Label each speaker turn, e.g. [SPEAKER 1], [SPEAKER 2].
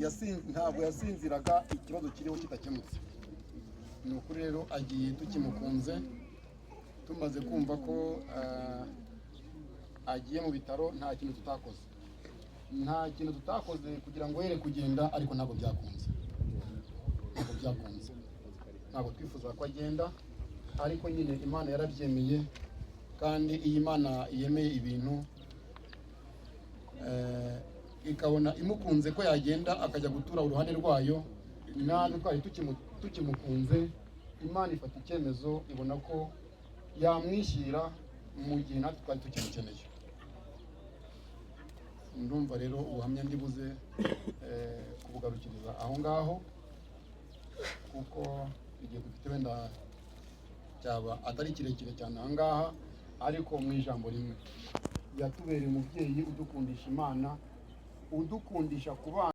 [SPEAKER 1] Ntabwo yasinziraga ikibazo kiriho kidakemutse. Ni ukuri rero agiye tukimukunze. Tumaze kumva ko agiye mu bitaro, nta kintu tutakoze, nta kintu tutakoze kugira ngo yere kugenda, ariko ntabwo byakunze, ntabwo byakunze. Ntabwo twifuza ko agenda, ariko nyine Imana yarabyemeye. Kandi iyo Imana yemeye ibintu, ikabona imukunze ko yagenda akajya gutura uruhande rwayo, natwe twari tukimukunze, Imana ifata icyemezo, ibona ko yamwishyira mu gihe natwe twari tukimukeneye. Ndumva rero ubuhamya ndibuze kubugarukiriza aho ngaho, kuko igihe dufite wenda cyaba atari kirekire cyane aha ngaha. Ariko mu ijambo rimwe, yatubereye umubyeyi udukundisha Imana, udukundisha kubana.